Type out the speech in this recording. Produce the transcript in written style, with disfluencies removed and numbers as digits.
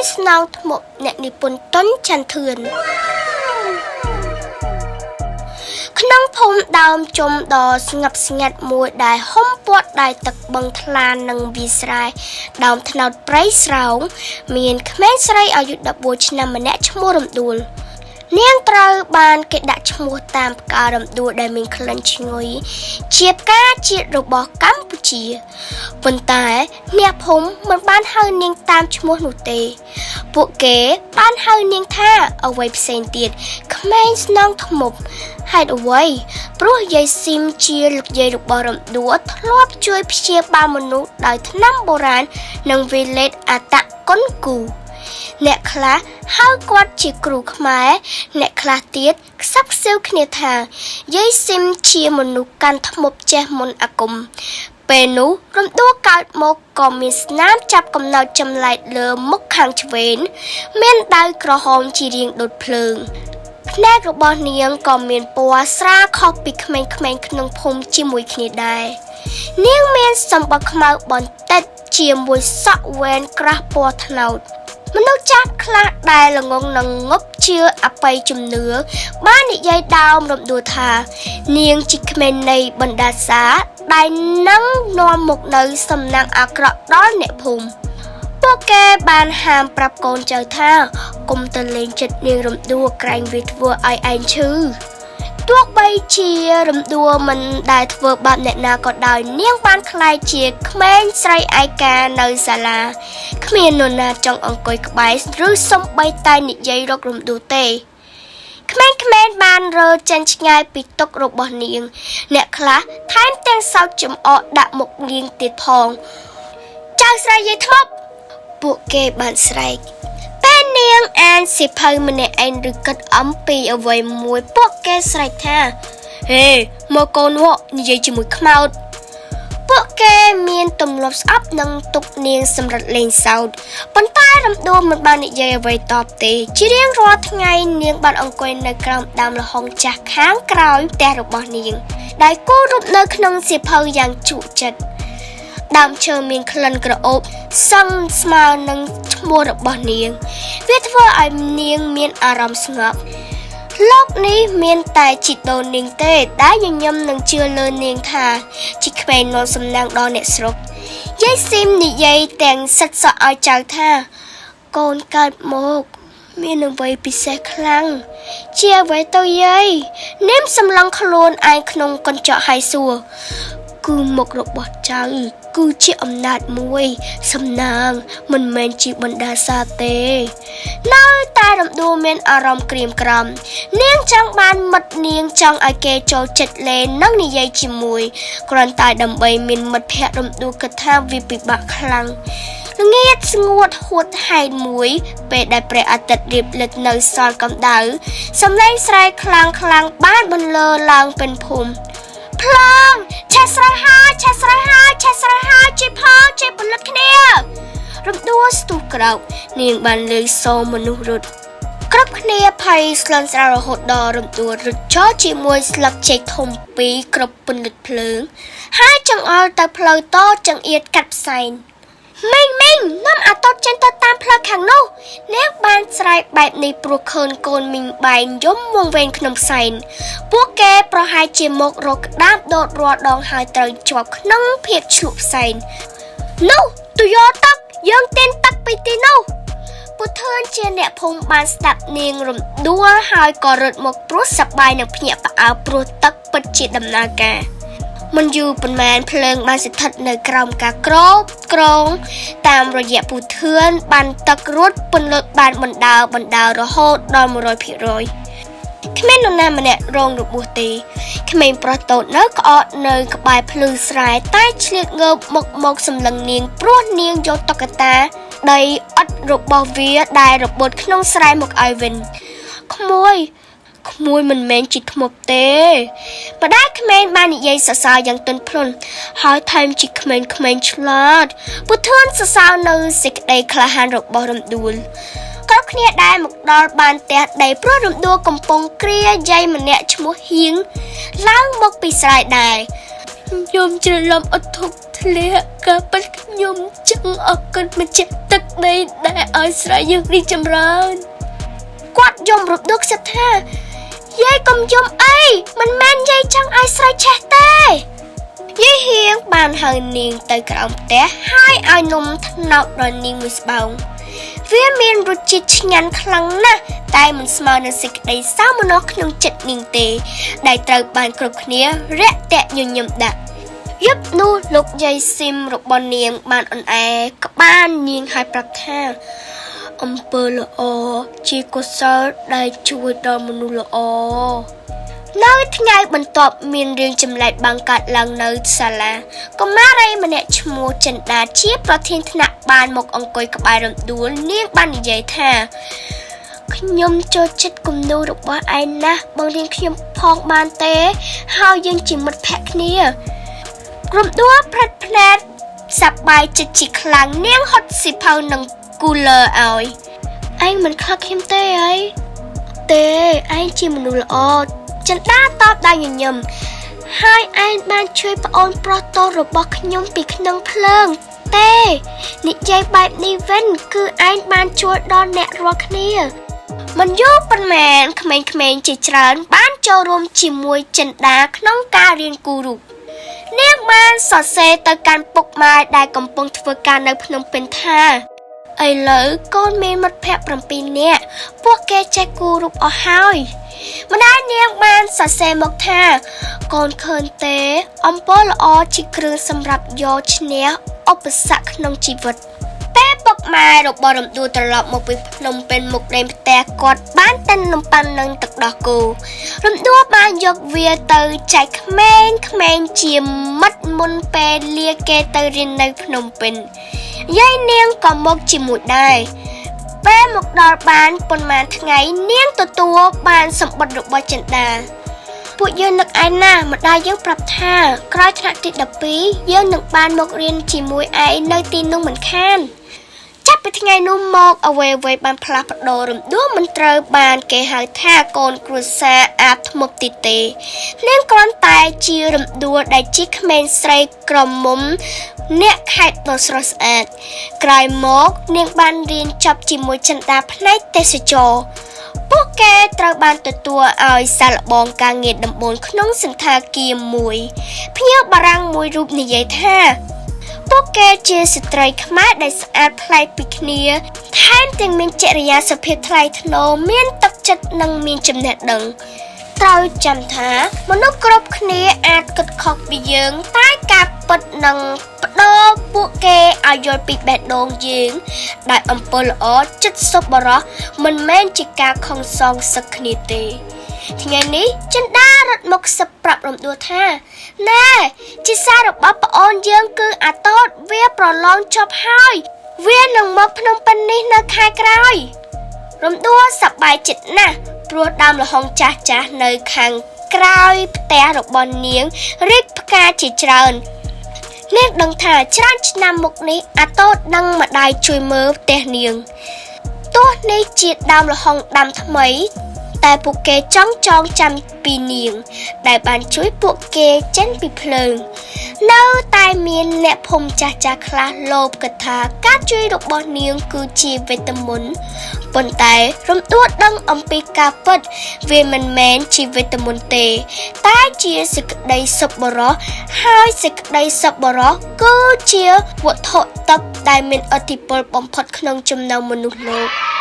ងស្នងធ្មប់អ្នកនិពន្ធតុនចន្ទធឿនក្នុងភូមិដើមជុំដ៏ស្ងប់ស្ងាត់មួយដែលហុំព័ទ្ធដោយទឹកបឹងថ្លានិងវាលស្រែដើមត្នោតព្រៃស្រោងមានក្មេងស្រីអាយុ14ឆ្នាំម្នាក់ឈ្មោះរំដួលនាងត្រូវបានគេដាក់ឈ្មោះតាមផ្ការំដួលដែលមានក្លិនឈ្ងុយជាផ្កាជាតិរបស់កម្ពុជាប៉ុន្តែអ្នកភូមិមិនបានហៅនាងតាមឈ្មោះនោះទេពួកគេបានហៅនាងថាអ្វីផ្សេងទៀតក្មេងស្នងធ្មប់ហេតុអ្វីព្រោះយាយស៊ីមជាលោកយាយរបស់រំដួលធ្លាប់ជួយព្យាបាលមនុស្សដោយថ្នាំបុរាណនិងវីលេតអតគុណគូអ្នកខ្លះហៅគាត់ជាគ្រូខ្មែរអ្នកខ្លះទៀតខ្សឹបខ្សៀវគ្នាថាយាយស៊ីមជាមនុស្សកាន់ធ្មប់ចេះមន្តអាគមពេលនោះរំដួលកើតមកក៏មានស្នាមចាប់កំណោចចម្លែកលើមុខខាងឆ្វេងមានដៅក្រហមជារាងដូចភ្លើងភ្នែករបស់នាងក៏មានពណ៌ស្រាលខុសពីក្មេងៗក្នុងភូមិជាមួយគ្នាដែរនាងមានសម្បុរខ្មៅបន្តិចជាមួយសក់វែងក្រាស់ពណ៌ត្នោតមនុស្សចាស់ខ្លះដែលល្ងងនឹងងប់ជឿអបិយជំនឿបាននិយាយដើមរំដួលថានាងជាក្មេងនៃបណ្ដាសាដែលនឹងនាំមកនៅសំណាងអាក្រក់ដល់អ្នកភូមិពួកគេបានហាមប្រាប់កូនចៅថាកុំទៅលេងចិត្តនាងរំដួលក្រែងវាធ្វើឲ្យឯងឈឺទោះបីជារំដួលមិនដែលធ្វើបាបអ្នកណាក៏ដោយនាងបានក្លាយជាក្មេងស្រីឯកានៅសាលាគ្មាននរណាចង់អង្គុយក្បែរឬសូម្បីតែនិយាយរករំដួលទេក្មេងៗបានរើចេញឆ្ងាយពីទុករបស់នាងអ្នកខ្លះថែមទាំងសោកចំអកដាក់មុខនាងទៀតផងចៅស្រីយាយធ្មប់ពួកគេបានស្រែកពេលនាងអានសៀវភៅម្នាក់ឯងឬគិតអំពីអ្វីមួយពួកគេស្រែកថាហេមកកូនវនិយាយជាមួយខ្មោចពួកគេមានទម្លាប់ស្អប់និងទុកនាងសម្រិតលេងសើចប៉ុន្តែរំដួលមិនបាននិយាយអ្វីតបទេជារៀងរាល់ថ្ងៃនាងបានអង្គុយនៅក្រោមដើមល្ហុងចាស់ខាងក្រោយផ្ទះរបស់នាងដែលគូររូបនៅក្នុងសៀវភៅយ៉ាងជក់ចិត្តដើមឈើមានក្លិនក្រអូបសឹងស្មើនឹងឈ្មោះរបស់នាងវាធ្វើឲ្យនាងមានអារម្មណ៍ស្ងប់លោកនេះមានតែជីដូននាងទេដែលញញឹមនឹងជឿលើនាងថាជាក្មេងនាំសំណាងដល់អ្នកស្រុកយាយស៊ីមនិយាយទាំងសិតសក់ឲ្យចៅថាកូនកើតមកមានអ្វីពិសេសខ្លាំងជាអ្វីទៅយាយនាងសម្លឹងខ្លួនឯងក្នុងកញ្ចក់ហើយសួរគឺមុខរបស់ចៅគឺជាអំណាចមួយសំណាងមិនមែនជាបណ្ដាសាទេនៅតែរំដួលមានអារម្មណ៍ក្រៀមក្រំនាងចង់បានមិត្តនាងចង់ឲ្យគេចូលចិត្តលេងនិងនិយាយជាមួយគ្រាន់តែដើម្បីមានមិត្តភក្តិរំដួលគិតថាវាពិបាកខ្លាំងល្ងាចស្ងួតហួតហែងមួយពេលដែលព្រះអាទិត្យរៀបលិចនៅសល់កម្ដៅសំឡេងស្រែកខ្លាំងខ្លាំងបានបន្លឺឡើងពេញភូមិភ្លើងឆេះស្រែហើយឆេះស្រែហើយឆេះស្រែហើយជិះផងជិះផលិតគ្នារំដួលស្ទុះក្រោកនាងបានលើសូរមនុស្សរត់គ្រប់គ្នាភ័យស្លន់ស្រាលរហូតដល់រំដួលរត់ចូលជាមួយស្លឹកចេកធំពីរគ្រប់ពន្លិចភ្លើងហើយចង្អុលទៅផ្លូវតចង្អៀតកាត់ផ្សែងមីងមីងនាំអាតូចចេញទៅតាមផ្លូវខាងនោះនាងបានស្រែកបែបនេះព្រោះឃើញកូនមីងបែងយំវង្វេងក្នុងផ្សែងពួកគេប្រហែលជាមករកក្តាបដោតរាល់ដងហើយត្រូវជាប់ក្នុងភាពឆ្លក់ផ្សែងនោះទៅយកទឹកយើងទាញទឹកពីទីនោះពុធឿនជាអ្នកភូមិបានស្ដាប់នាងរំដួលហើយក៏រត់មកព្រោះសប្បាយនឹងភ្ញាក់ផ្អើលព្រោះទឹកពិតជាដំណើរការមិនយូរប៉ុន្មានភ្លើងបានស្ថិតនៅក្រោមការគ្របក្រងតាមរយៈពុធឿនបានទឹករត់ពន្លត់បានបណ្ដើររហូតដល់100%គ្មាននរណាម្នាក់រងរបួសទេក្មេងប្រុសតូចនៅក្អកនៅក្បែរភ្លឺស្រែតែឆ្លៀតងើបមកសម្លឹងនាងព្រោះនាងយកតុក្កតាដីឥដ្ឋរបស់វាដែលរបូតក្នុងស្រែមកឲ្យវិញក្មួយក្មួយមិនមែនជាធ្មប់ទេម្ដាយក្មេងបាននិយាយសរសើរយ៉ាងទន់ភ្លន់ហើយថែមជាក្មេងៗឆ្លាតពុធឿនសរសើរនៅសេចក្តីក្លាហានរបស់រំដួលគ្រប់គ្នាដែលមកដល់បានផ្ទះដីព្រោះរំដួលកំពុងគ្រាយាយម្នាក់ឈ្មោះហៀងឡើងមកពីស្រែដែរខ្ញុំច្រឡំអត់ធុកធ្លាក់ការប៉ັດខ្ញុំចង់អរគុណម្ចាស់ទឹក ដីដែលឲ្យស្រែយើងរីកចម្រើនគាត់យំរំដួលខ្សឹបថាយាយកុំយំអីមិនមែនយាយចង់ឲ្យស្រែឆេះទេយាយហៀងបានហៅនាងទៅក្រោមផ្ទះហើយឲ្យនំត្នោតដល់នាងមួយស្បោងវាមានរសជាតិឆ្ងាញ់ខ្លាំងណាស់តែមិនស្មើនឹងសេចក្តីសោមនស្សក្នុងចិត្តនាងទេដែលត្រូវបានគ្រប់គ្នារាក់ទាក់ញញឹមដាក់យប់នោះលោកយាយស៊ីមរបស់នាងបានអន្អែក្បាលនាងហើយប្រាប់ថាអំពើល្អជាកុសលដែលជួយដល់មនុស្សល្អនៅថ្ងៃបន្ទាប់មានរឿងចម្លែកបានកើតឡើងនៅសាលាកុមារីម្នាក់ឈ្មោះចិន្តាជាប្រធានថ្នាក់បានមកអង្គុយក្បែររំដួលនាងបាននិយាយថាខ្ញុំចូលចិត្តគំនូររបស់ឯងណាស់បង្រៀនខ្ញុំផងបានទេហើយយើងជាមិត្តភក្តិគ្នារំដួលផ្រិតភ្នែកសប្បាយចិត្តជាខ្លាំងនាងហត់សៀវភៅនិងគូល័រឲ្យឯងមិនខ្លាចខ្ញុំទេអីទេឯងជាមនុស្សល្អចិន្តាតបដោយញញឹមហើយឯងបានជួយប្អូនប្រុសតូចរបស់ខ្ញុំពីក្នុងភ្លើងទេនិយាយបែបនេះវិញគឺឯងបានជួយដល់អ្នករាល់គ្នាមិនយូរប៉ុន្មានក្មេងៗជាច្រើនបានចូលរួមជាមួយចិន្តាក្នុងការរៀនគូររូបនាងបានសរសេរទៅកាន់ពុកម៉ែដែលកំពុងធ្វើការនៅភ្នំពេញថាឥឡូវកូនមានមិត្តភក្តិ7នាក់ពួកគេចេះគូររូបអស់ហើយម្ដាយនាងបានសរសេរមកថាកូនឃើញទេអំពើល្អជាគ្រឿងសម្រាប់យកឈ្នះឧបសគ្គក្នុងជីវិតពេលពុកម៉ែរបស់រំដួលត្រឡប់មកពីភ្នំពេញមុខដេញផ្ទះគាត់បានទិញនំប៉័ងនិងទឹកដោះគោរំដួលបានយកវាទៅចែកក្មេងៗជាមិត្តមុនពេលលាគេទៅរៀននៅភ្នំពេញយាយនាងក៏មកជាមួយដែរពេលមកដល់បានប៉ុន្មានថ្ងៃនាងទទួលបានសម្បត្តិរបស់ចិន្តាពួកយើងនឹកឯណាម្ដាយយើងប្រាប់ថាក្រោយថ្នាក់ទី12យើងនឹងបានមករៀនជាមួយឯងនៅទីនោះមិនខានចាប់ពីថ្ងៃនោះមកអ្វីៗបានផ្លាស់ប្ដូររំដួលមិនត្រូវបានគេហៅថាកូនគ្រួសារអាបធ្មប់ទីទេនាងគ្រាន់តែជារំដួលដែលជាក្មេងស្រីក្រមុំអ្នកខេត្តដ៏ស្រស់ស្អាតក្រោយមកនាងបានរៀនចប់ជាមួយចិន្តាផ្នែកទេសចរពួកគេត្រូវបានទទួលឲ្យសាឡបងការងារដំបូងក្នុងសណ្ឋាគារមួយភ្ញៀវបារាំងមួយរូបនិយាយថាពួកគេជាស្ត្រីខ្មែរដែលស្អាតប្លែកពីគ្នាថែមទាំងមានចរិយាសុភាពថ្លៃថ្នូរមានទឹកចិត្តនិងមានចំណេះដឹងត្រូវចាំថាមនុស្សគ្រប់គ្នាអាចគិតខុសពីយើងតែការពិតនឹងប្ដូរពួកគេឲ្យយល់ពីបេះដូងយើងដែលអំពើល្អចិត្តសប្បុរសមិនមែនជាការខំសងសឹកគ្នាទេថ្ងៃនេះចិន្តារត់មកសឹបប្រាប់រំដួលថាណែជាសាររបស់ប្អូនយើងគឺអាតូតវាប្រឡងចប់ហើយវានឹងមកភ្នំពេញនេះនៅខែក្រោយរំដួលសប្បាយចិត្តណាស់ព្រោះដើមល្ហុងចាស់ៗនៅខាងក្រោយផ្ទះរបស់នាងរីកផ្កាជាច្រើននាងដឹងថាច្រើនឆ្នាំមកនេះអាតូតនិងម្ដាយជួយមើលផ្ទះនាងទោះនេះជាដើមល្ហុងដាំថ្មីតែពួកគេចង់ចងចាំពីនាងដែលបានជួយពួកគេចេញពីភ្លើងនៅតែមានអ្នកភូមិចាស់ៗខ្លះលោភគិតថាការជួយរបស់នាងគឺជាវេទមន្តប៉ុន្តែរំដួលដឹងអំពីការពិតវាមិនមែនជាវេទមន្តទេតែជាសេចក្តីសប្បុរសហើយសេចក្តីសប្បុរសគឺជាវត្ថុទិព្វដែលមានឥទ្ធិពលបំផុតក្នុងចំណោមមនុស្សលោក។